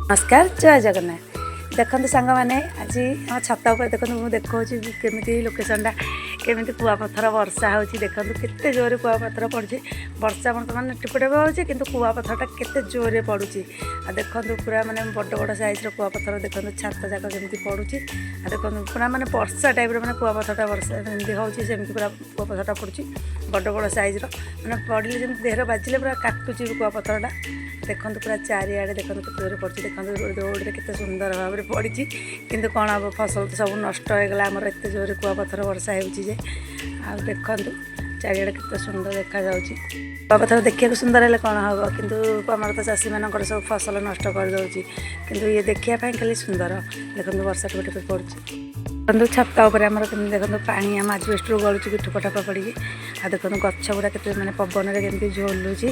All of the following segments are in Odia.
ନମସ୍କାର, ଜୟ ଜଗନ୍ନାଥ। ଦେଖନ୍ତୁ ସାଙ୍ଗମାନେ, ଆଜି ଆମ ଛାତ ଉପରେ ଦେଖନ୍ତୁ, ମୁଁ ଦେଖାଉଛି କେମିତି ଲୋକେସନଟା, କେମିତି କୁଆପଥର ବର୍ଷା ହେଉଛି। ଦେଖନ୍ତୁ କେତେ ଜୋରରେ କୁଆପଥର ପଡ଼ୁଛି। ବର୍ଷା ବର୍ତ୍ତମାନ ଟିପେ ଟିପେ ହେଉଛି, କିନ୍ତୁ କୁଆପଥରଟା କେତେ ଜୋରରେ ପଡ଼ୁଛି। ଆଉ ଦେଖନ୍ତୁ, ପୁରା ମାନେ ବଡ଼ ବଡ଼ ସାଇଜ୍ର କୁଆପଥର। ଦେଖନ୍ତୁ ଛାତ ଯାକ କେମିତି ପଡ଼ୁଛି। ଆଉ ଦେଖନ୍ତୁ, ପୁରା ମାନେ ବର୍ଷା ଟାଇପ୍ର, ମାନେ କୁଆପଥରଟା ବର୍ଷା ଯେମିତି ହେଉଛି, ସେମିତି ପୁରା କୁଆପଥରଟା ପଡ଼ୁଛି। ବଡ଼ ବଡ଼ ସାଇଜ୍ର, ମାନେ ପଡ଼ିଲେ ଯେମିତି ଦେହରେ ବାଜିଲେ ପୁରା କାଟୁଛି ବି କୁଆପଥରଟା। ଦେଖନ୍ତୁ, ପୁରା ଚାରିଆଡ଼େ ଦେଖନ୍ତୁ କେତେ ଜୋରରେ ପଡ଼ୁଛି। ଦେଖନ୍ତୁ, ରୋଡ଼ରେ କେତେ ସୁନ୍ଦର ଭାବରେ ପଡ଼ିଛି। କିନ୍ତୁ କ'ଣ ହେବ, ଫସଲ ତ ସବୁ ନଷ୍ଟ ହେଇଗଲା ଆମର, ଏତେ ଜୋରରେ କୁଆପଥର ବର୍ଷା ହେଉଛି ଯେ। ଆଉ ଦେଖନ୍ତୁ, ଚାରିଆଡ଼େ କେତେ ସୁନ୍ଦର ଦେଖାଯାଉଛି। କୁଆପଥର ଦେଖିବାକୁ ସୁନ୍ଦର ହେଲେ କ'ଣ ହେବ, କିନ୍ତୁ ଆମର ତ ଚାଷୀମାନଙ୍କର ସବୁ ଫସଲ ନଷ୍ଟ କରିଦେଉଛି। କିନ୍ତୁ ଇଏ ଦେଖିବା ପାଇଁ ଖାଲି ସୁନ୍ଦର। ଦେଖନ୍ତୁ, ବର୍ଷା ଟୋପେ ଟୋପେ ପଡ଼ୁଛି। ଦେଖନ୍ତୁ, ଛାତ ଉପରେ ଆମର କେମିତି, ଦେଖନ୍ତୁ, ପାଣି ଆମ ଆଜବେଷ୍ଟରୁ ଗଳୁଛି କି ଠୋପ ଠାପ ପଡ଼ିକି। ଆଉ ଦେଖନ୍ତୁ, ଗଛ ଗୁଡ଼ା କେତେ ମାନେ ପବନରେ କେମିତି ଝୁଲୁଛି।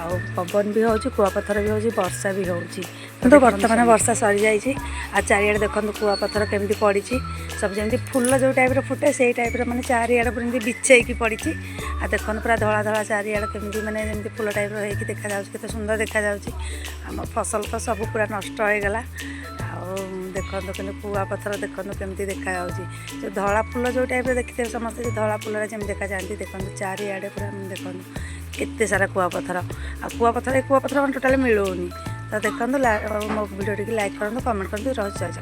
ଆଉ ପବନ ବି ହେଉଛି, କୁଆପଥର ବି ହେଉଛି, ବର୍ଷା ବି ହେଉଛି। କିନ୍ତୁ ବର୍ତ୍ତମାନ ବର୍ଷା ସରିଯାଇଛି। ଆଉ ଚାରିଆଡ଼େ ଦେଖନ୍ତୁ କୁଆପଥର କେମିତି ପଡ଼ିଛି ସବୁ। ଯେମିତି ଫୁଲ ଯେଉଁ ଟାଇପ୍ର ଫୁଟେ, ସେଇ ଟାଇପ୍ର ମାନେ ଚାରିଆଡ଼େ ପୁରା ଏମିତି ବିଛେଇକି ପଡ଼ିଛି। ଆଉ ଦେଖନ୍ତୁ, ପୁରା ଧଳା ଧଳା ଚାରିଆଡ଼େ କେମିତି ମାନେ ଯେମିତି ଫୁଲ ଟାଇପ୍ର ହେଇକି ଦେଖାଯାଉଛି, କେତେ ସୁନ୍ଦର ଦେଖାଯାଉଛି। ଆମ ଫସଲ ତ ସବୁ ପୁରା ନଷ୍ଟ ହେଇଗଲା। ଆଉ ଦେଖନ୍ତୁ, କିନ୍ତୁ କୁଆପଥର ଦେଖନ୍ତୁ କେମିତି ଦେଖାଯାଉଛି। ଯେଉଁ ଧଳା ଫୁଲ ଯେଉଁ ଟାଇପ୍ର ଦେଖିଥିବେ ସମସ୍ତେ, ଯେ ଧଳା ଫୁଲରେ ଯେମିତି ଦେଖାଯାଆନ୍ତି। ଦେଖନ୍ତୁ, ଚାରିଆଡ଼େ ପୁରା ଦେଖନ୍ତୁ କେତେ ସାରା କୁଆପଥର। ଆଉ କୁଆପଥର, ଏ କୁଆପଥର ମାନେ ଟୋଟାଲି ମିଳୁନି ତ। ଦେଖନ୍ତୁ, ମୋ ଭିଡ଼ିଓଟିକି ଲାଇକ୍ କରନ୍ତୁ, କମେଣ୍ଟ କରନ୍ତୁ। ରହୁଛି, ଜୟ ଜଗନ୍ନାଥ।